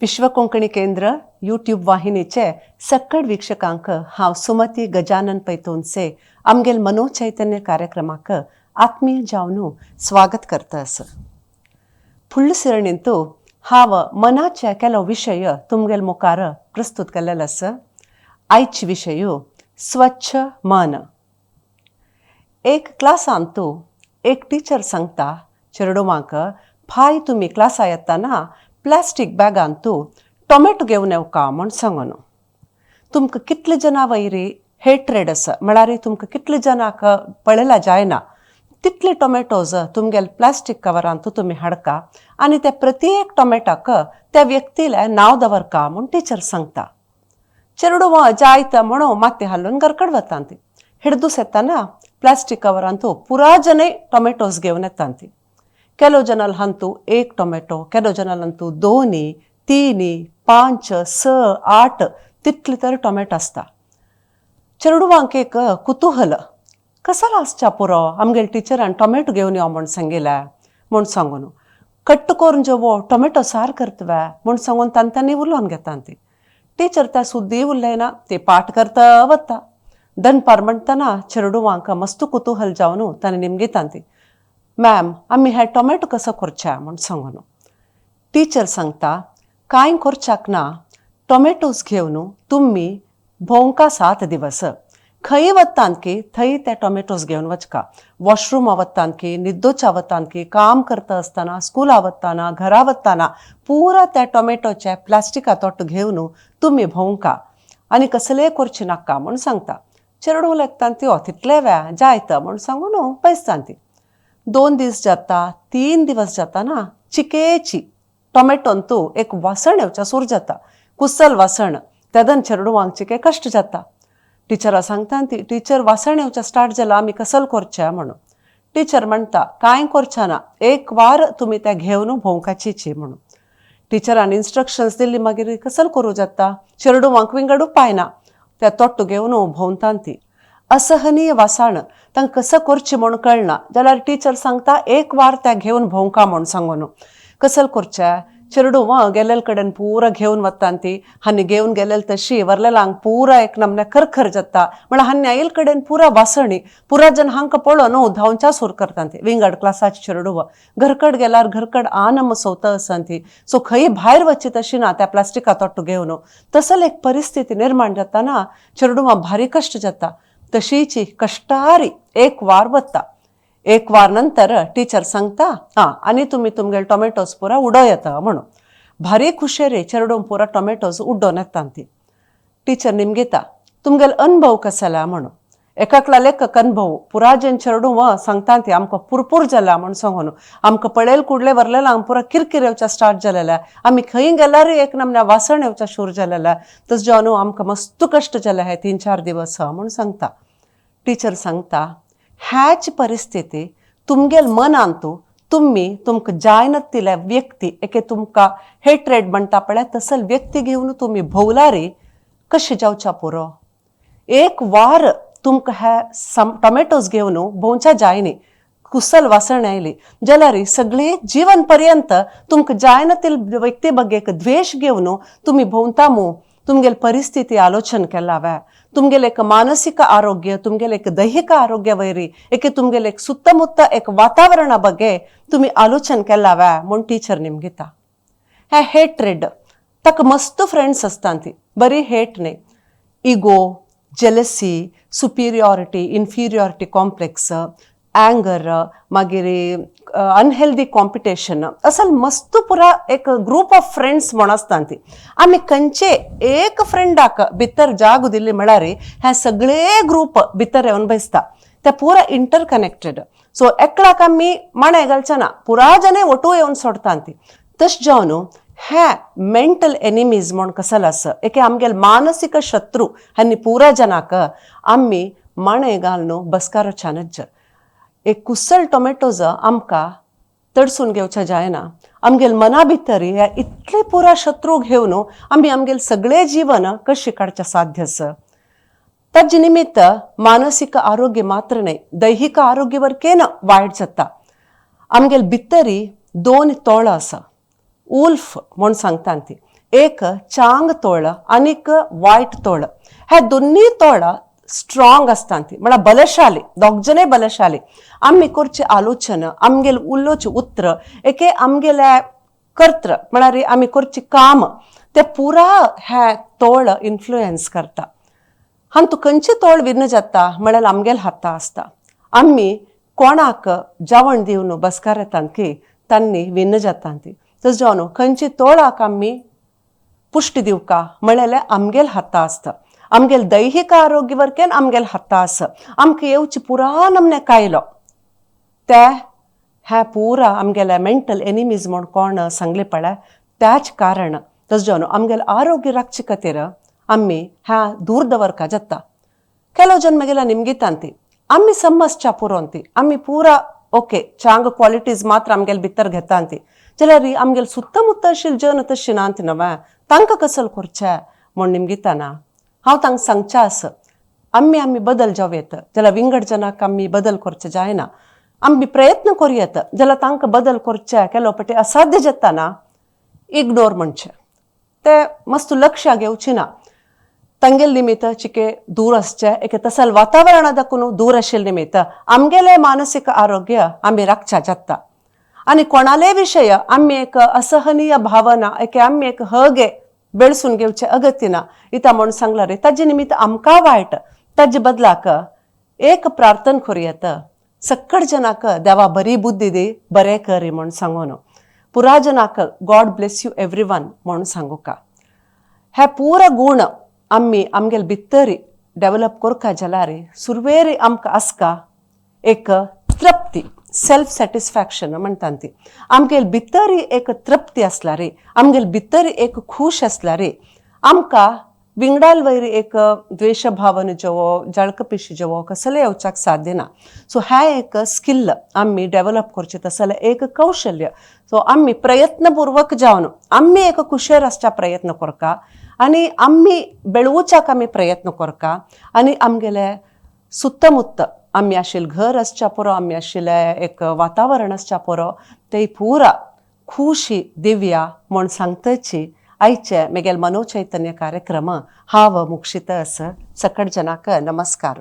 विश्व कोंकणी केंद्र यूट्यूब वाहिनीचे सक्कड वीक्षकांक हांव सुमती गजानन पैतोनसे आमगेल मनोचैतन्य कार्यक्रमाक आत्मीय जावन स्वागत करता आसा. फुडले सिरणींतू हांव मनाचे केलो विशय तुमगेल मुखार प्रस्तुत केलेलो आसा. आयचे विशय स्वच्छ मन. एक क्लासांतू एक टिचर सांगता चेडवांक, फाय तुमी क्लासा येताना प्लास्टीक बॅगांतू टोमॅटो घेवन येवका म्हूण सांगून. तुमकां कितले जाणां वयरी हेट्रेड आसा, म्हळ्यार तुमकां कितले जाणांक पळयला जायना तितले टोमॅटोज तुमगेले प्लास्टीक कवरांतू तुमी हाडका आनी त्या प्रत्येक टोमॅटोक त्या व्यक्तीले नांव दवरका म्हूण टिचर सांगता. चेडवां जायत म्हणून माती हालून घरकड वतां ती. हिडदूस येताना प्लास्टीक कवरांतू पुरा जनय टोमॅटोज घेवन येता ती. ಕೆಲವು ಜನಲ್ ಹಂತು एक टोमॅटो, ಕೆಲವು ಜನಲ್ ಹಂತು 2, 3, 5, 6, 8 तितले तर टोमॅटो आसता. चेडवांक एक कुतूहल, कसलो आसच्या पुरो आमगेले टिचरान टोमॅटो घेवन यो म्हूण सांगिल्लें म्हूण सांगून कट्ट करून जेवो टोमॅटो सार करतवे म्हूण सांगून तांकां उलोवन घेता ती. टिचर त्या सुद्दी उलयना, ते पाठ करता वता. दनपार म्हणटना चेडवांक मस्त कुतूहल जावन ताणें निमगिता ती, मॅम आमी हे टोमॅटो कसो करचे म्हूण सांगून. टिचर सांगता, कांय करच्याक ना, टोमॅटोज घेवन तुमी भोंवका 7 दिवस. खंय वतान की थंय ते टोमॅटोज घेवन वचका. वॉशरूमा वतान की, निद्दोच्या वतान की, काम करता आसतना, स्कुला वताना, घरा वताना पुरा त्या टोमॅटोचे प्लास्टिका तोट घेवन तुमी भोंवका आनी कसलेय करचे नाका म्हूण सांगता. चेडूं लागता ती, हो तितले व्या जायत म्हूण सांगून बैसता ती. 2 दीस जाता, 3 दिवस जाता ना, चिकेची टोमॅटोंतू एक वासण येवच्या सूर जाता, कुसल वासण. तेदन चेडवांक चिके कश्ट जाता. टिचरा सांगता ती, टिचर वासण येवच्या स्टार्ट जाला, आमी कसल करचें म्हणून. टिचर म्हणटा, कांय करचें ना, एक वार तुमी तें घेवन भोंवकाचीची म्हणून. टिचरान इन्स्ट्रक्शन्स दिल्ली, मागीर कसल करूं जाता? चेडवांक विंगड उपाय ना, त्या तोट्टू घेवन भोंवता ती. असहनीय वासाण, तांकां कसं करचें म्हूण कळना. जाल्यार टिचर सांगता एक वार त्या घेवन भोंवका म्हूण सांगून. कसल करचें? चेडूं गेलेल कडेन पुरा घेवन वता ती. हांणी घेवन गेलेल तशी वरलेलांक पुरा एक नमन्या खरखर जाता. म्हळ्यार हांणी आयल कडेन पुरा वासणी, पुरा जन हांकां पळोवन न्हू धांवच्या सूर करता ती. विंगड क्लासाची चेडूं घरकड गेल्यार घरकड आनम सोवता आसा ती. सो खंय भायर वचची तशी ना त्या प्लास्टिका तोट्टू घेवन. तसल एक परिस्थिती निर्माण जाता ना, चेडवां भारी कश्ट जाता. तशीची कश्टारी एक वार वता. एक वार नंतर टिचर सांगता, हां आनी तुमी तुमगेले टोमॅटोज पुरा उडो येता म्हणून. भारी खुशेरी चेडूं पुरा टोमॅटोज उड्डोन येता ती. टिचर निमगिता, तुमगेले अनुभव कसला म्हणून. एकाकला लेखक अनुभव पुरा जेन चेडूं सांगता ती, आमकां पुरपूर जाला म्हूण सांगून, आमकां पळयल कुडले वरलेला आमकां पुरा किरकिर येवच्या स्टार्ट जालेल्या, आमी खंय गेल्यार एक नमन्या वासण येवच्या शूर जालेल्या, तस जावन आमकां मस्त कश्ट जाले हे 3-4 दिवस म्हूण सांगता. टिचर सांगता, ह्याच परिस्थिती तुमगेल मनांतू तुमी तुमकां जायना तिल्या व्यक्ती एके तुमकां हेट्रेड म्हणटा पळय तसल व्यक्ती घेवन तुमी भोवलारी कशें जावच्या पुरो. एक वार तुमकां हे सम टोमॅटोज घेवन भोंवच्या जायनी, कुसल वासण आयली जाल्यार सगळे जीवन पर्यंत तुमकां जायना तील व्यक्ती बगे एक द्वेश घेवन तुमी भोंवता मू. तुमगेले परिस्थिती आलोचन केला वे, तुमगेले एक मानसीक आरोग्य, तुमगेले एक दैहिक आरोग्य वैरी एके तुमगेले एक सुತ್ತमुತ್ತ एक वातावरणा ಬಗ್ಗೆ तुमी आलोचन केला वे म्हूण टिचर निमगिता. हे हेट्रेड ताका मस्त फ्रेंड्स आसता ती, बरी हेट न्ही, ego, jealousy, superiority, inferiority complex, anger, मागीर अनहेल्दी कॉम्पिटिशन, असल मस्त पुरा एक ग्रूप ऑफ फ्रेंड्स म्हूण आसता ती. आमी खंयचे एक फ्रेंडाक भितर जागो दिली म्हळ्यार हे सगळे ग्रूप भितर येवन बसता. ते पुरा इंटर कनेक्टेड. सो एकल्याक आमी माणे घालचे ना, पुरा जने ಒಟ್ಟು येवन सोडता ती. तशें जावन हे मेंटल एनिमीज म्हूण कसल आसा, एके आमगेले मानसीक शत्रू हांणी पुरा जनाक आमी माणे घालून बसकाराच्यानच. एक कुसल टोमॅटोज आमकां तडसून घेवच्या जायना. आमगेले मना भितर हे इतले पुरा शत्रू घेवन आमी आमगेले सगळे जीवन कशें काडचें साध्य आसा. ताजे निमित्त मानसीक आरोग्य मात्र न्हय, दैहिक आरोग्य वरकेन वायट जाता. आमगेले भितरी 2 तोळां आसा, उल्फ म्हूण सांगता ती. एक चांग तोळ आनीक वायट तोळ. हे दोन्ही तोळ स्ट्रांग आसता ती, म्हळ्यार बलशाली, दोग जणे बलशाली. आमी करचे आलोचना, आमगेले उलोवचे उतर, एके आमगेले कर्त्र म्हळ्यार आमी करचे काम, ते पुरा हे तोळ इन्फ्लुएन्स करता. हांतू खंयचे तोळ विन्न जाता म्हळ्यार आमगेले हाता आसता. आमी कोणाक जेवण दिवन बसकार येतात की तांणी विन्न जाता ती. तशें जावन खंयचे तोळाक आमी पुश्टी दिवका म्हळ्यार आमगेले हाता आसता. आमगेले दैहीक आरोग्य वरकेन आमगेले हाता आसा. आमकां येवचे पुरा नमने कायलो ते हे पुरा आमगेले मेंटल एनिमीज म्हूण कोण सांगले पळय त्याच कारण. तशें जावन आमगेले आरोग्य राखचे खातीर आमी ह्या दूर दवरका जाता. ಕೆಲವು ಜನ ಮಗೆಲ್ಲ ನಿಮ್ಗಿತ್ತಂತಿ आम्ही समजच्या पुरोंती आम्ही पुरा ओके चांग क्वालिटीज मात्र आमगेले भितर घेता ती, जाल्यार आमगेले सुत्तमुत्त आशिल्ले जन तशी ना ती नव्या तांकां कसल करचें म्हूण निमगिताना हांव तांकां सांगचें आसा, आमी आमी बदल जावं येता जाल्यार विंगड जनाक आमी बदल करचे जायना. आमी प्रयत्न करूं येता जाल्यार तांकां बदल करचे केलो पटी असाध्य जाता ना, इग्नोर म्हणचें ते मस्त लक्ष घेवची ना. तांगेले निमित्त चिके दूर आसचें, एके तसल वातावरणा दाखून दूर आशिल्ले निमित्त आमगेलें मानसीक आरोग्य आमी राखच्या जाता. आनी कोणाले विशय आमी एक असहनीय भावना एके आमी एक हगे बेळसून घेवचें अगत्य ना. इता म्हूण सांगला रे ताजे निमित्त आमकां वायट. ताजे बदलाक एक प्रार्थना करूं येता, सक्कड जनाक देवा बरी बुद्धी दी, बरें कर म्हूण सांगून पुरा जनाक God bless you every one म्हूण सांगू का. हे पुरा गुण आमी आमगेले भितरी डेवलप करका जाल्यार सुरवेर आमकां आसका एक तृप्ती, सेल्फ सॅटिस्फॅक्शन म्हणटा ती. आमगेले भितरी एक तृप्ती आसल्यार, आमगेले भितर एक खूश आसल्यार आमकां विंगडाल वयर एक द्वेशभावन जेवो, जळकपिशी जेवो कसलें येवच्याक साध्य ना. सो हें एक स्किल आमी डेवलप करचें, तसलें एक कौशल्य. सो आमी प्रयत्नपूर्वक जावन आमी एक कुशेर आसच्या प्रयत्न करका आनी आमी बेळवच्याक आमी प्रयत्न करका. आनी आमगेले सुत्तमुत्त आमी आशिल्लें घर आसच्या पुरो, आमी आशिल्लें एक वातावरण आसच्या पुरो, ते पुरा खुशी दिव्या म्हूण सांगतची आयचे मेगेल मनोचैतन्य कार्यक्रम हांव मुक्षित आसा. सकट जनाक नमस्कार.